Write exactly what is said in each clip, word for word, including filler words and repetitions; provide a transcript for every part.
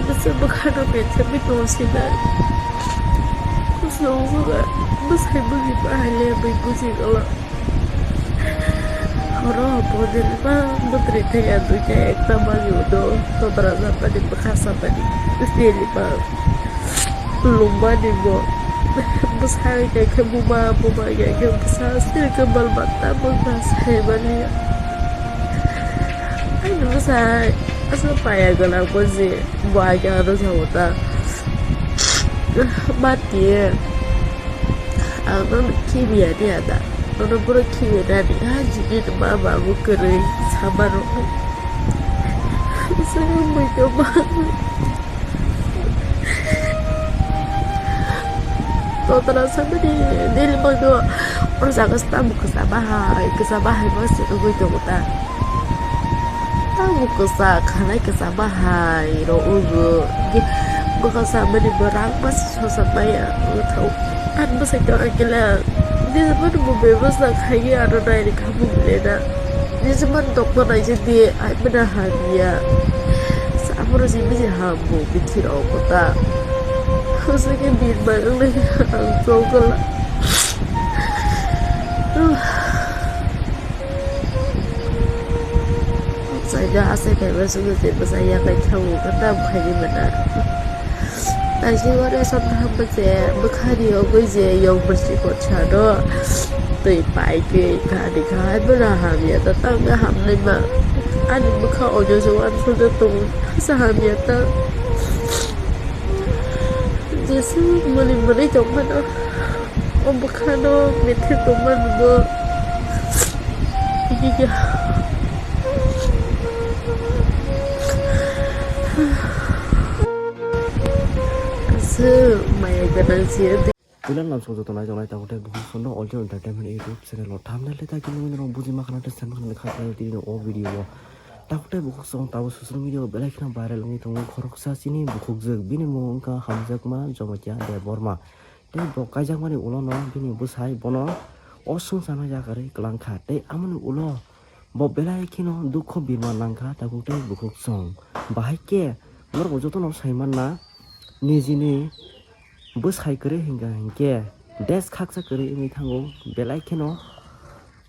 Bwsa bwkhano methemwi tongsinai. Bwsa wngkha bwsai bwgwi bahaile bai bujigala. Horo hopodilma bwtwrwi thaiya duita ekta magi udo todra japani bwkha sapani. Tiliba lumbani bo bwsai khe buma buma khe bwsa sirkhe malmatta bwkha saimani. Ani bwsai aswk paya gwnang bo je bo ani ano jabo ta. Mati ang nono khibiya de ada. Nono boro khibiya de ani ha jini ma babu kwrwi sama rok. Bwsai muitu ma. Totala samani daily bagdo. Oro jaga se tamo kwsa bahai, kwsa bahai ma se nugui tongo ta. Tamo kwsa khanai kwsa bahai ro ugo. Bwkha samani bo rang ma se sosa maya. Uthau. An bwsai to akila. Dil bo bo bebas na khaye aro nai ri khamu bile na. Nisi man dokma naijak di, ai mena hamya. Samoro si bisi hambo bithi rok kota. Hwsake birma wngnai ang chokla. Saida asai kaiba sugu se bwsa yakai thango kata bwkhani mana. Taisi ore sotha bwse bwkhani ogwi je yong bwsi kochano twi pai twi kani khai bwla hamya ta tangwi hamlai ma. Ani bwkha ojo se uansukjak tongo hasa hamya ta. Jesu mwnwi mwnwi tongphano o bwkhano methek tongmani bo. Aswk maya gwnang se. Puila lamsong joto nai tongnai tabuk tei bukhuk sono Olchin Entertainment YouTube channel o thumbnail tei title nugwi norok buji ma khana tei send khana kha khlai tini o video o. Tabuk tei bukhuk song tabuk social media o belai kheno viral wngwi tongo khoroksa chini bukhukjwk bini mung wngkha Hamjakma Jomatia Debbarma. Tei bo kaijakmani ulono bini bwsai bono o swngcharno yakarwi kwlangkha tei amoni ulo bo belai kheno dukho birma nangkha tabuk tei bukhuk song. Bahai khe norok jotono sai manna nijini bwsai kwrwi hinkha hinkhe des khaksa kwrwi wngwi thango belai kheno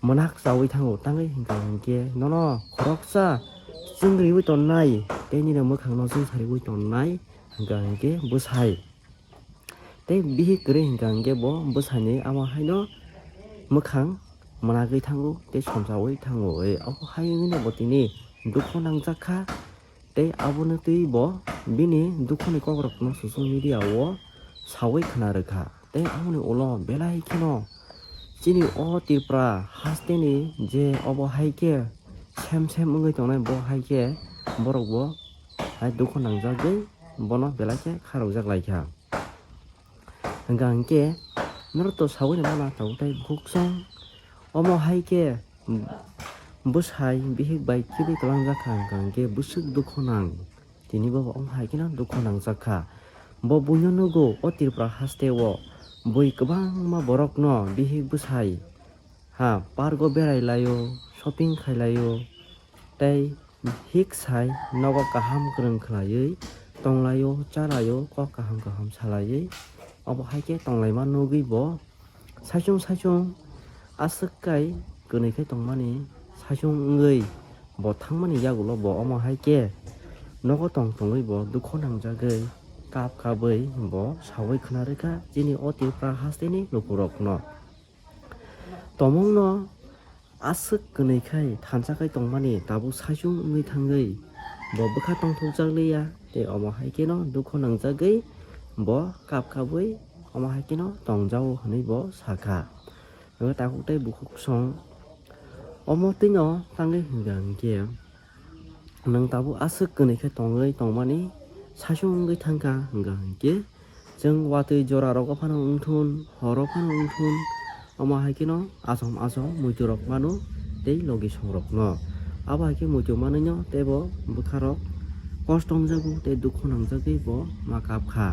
mwnak chawi thango tangwi hinkha hinkhe nono khoroksa chwngriwi tonnai tei nini mwkhangno chwngsariwi tonnai hinkha hinkhe bwsai. Tei bihik kwrwi hinkha hinkhe bo bwsani amo haino mwkhang mwnagwi thango tei somsaui thango. Obo hai wngwi no bo tini dukhu nangjak kha tei abono twi bo bini dukhuni kokrokno social media o saui khna rwkha. Tei aboni ulo belai kheno chini o Tripura hasteni je obo hai khe sem sem wngwi tongnai bo hai khe borok bo hai dukhu nangjagwi bono belai khe kharokjak lai kha. Hwnkha hinkhe norok to saui rwmana tabuk tei bukhuk song. Omo hai khe bwsai bihik bai kibi kwlangjak kha hwnkha hinkhe bwswk dukhu nang. Tini bo omo hai kheno dukhu nangjak kha. Bo buino nugo o Tripura haste o bui kwbangma borokno bihik bwsai ha park o berai laio, shopping khai laio tei hik sai nogo kaham kwrwng khwlaiwi tonglaio, chalaio, kok kaham kaham salaiwi obo hai khe tonglaima nugwi bo saichung saichung aswk kai kwnwi khe tongmani saichung wngwi bo thangmani yagulo bo omo hai khe nogo tong tongwi bo dukhu nangjagwi kap kabwi bo saui khna rwkha chini o Tripura hasteni lukurokno. Tomongno aswk kwnwi khai thansa khai tongmani tabuk saichung wngwi thangwi bo bwkha tongthokjak liya tei omo hai kheno dukhu nangjagwi bo kap kabwi omo hai kheno tongjao hwnwi bo sakha. Tabuk tei bukhuk song omo twino tangwi hwnkha hinkhe nwng tabuk aswk kwnwi khe tongwi tongmani saichung wngwi thangkha hwnkha hinkhe chwng watwi jora rogo phano wngthun horo phano wngthun omo hai kheno achom achom muitu rok mano tei logi song rokno abo hai khe muitu manwino tei bo bwkha rok kosto wngjago tei dukhu nangjagwi bo ma kap kha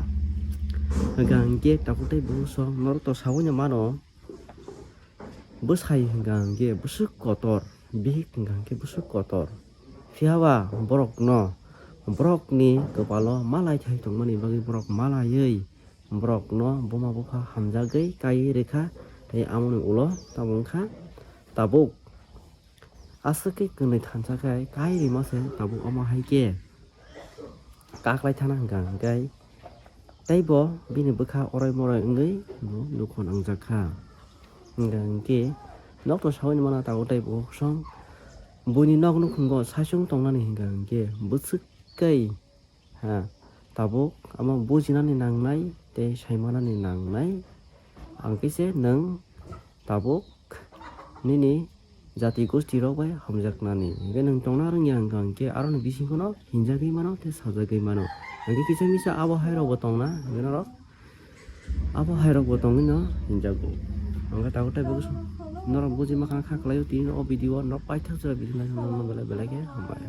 hwnkha hinkhe tabuk tei bukhuk song norok to saui no mano. Bwsai hwnkha hinkhe bwswk kotor, bihik hwnkha hinkhe bwswk kotor. Phiya ba borokno borokni kwpalo malai thai tongmani bagwi borok malaiwi borokno buma bupha hamjagwi kaiwi rwkha. Tei amoni ulo tabuk wngkha tabuk aswk khe kwnwi thansa khai kai rima se tabuk omo hai khe kaklai thana hwnkha hwnkhe tei bo bini bwkha oroi moroi wngwi bo dukhu nangjak kha. Hwnkha hwnkhe nok to saui mano tabuk tei bo kosong buini nok nukhungo saichung tongnani hwnkha hwnkhe bwswk kai ha tabuk amo bujinani nangnai tei saimanani nangnai. Ang khe se nwng tabuk nini jati gosti rok bai hamjaknani. Hingke nwng tongna rwngya hwnkha hingke aroni bisingo no hinjagwi mano tei sajagwi mano. Hingke kisa misa abo hai rok bo tongna hingke norok abo hai rok bo tongwi no hinjago. Hingke tabuk tei bwswk norok buji mankha kha kwlaio tini o video o norok paithak jora video naising belai belai khe hambai.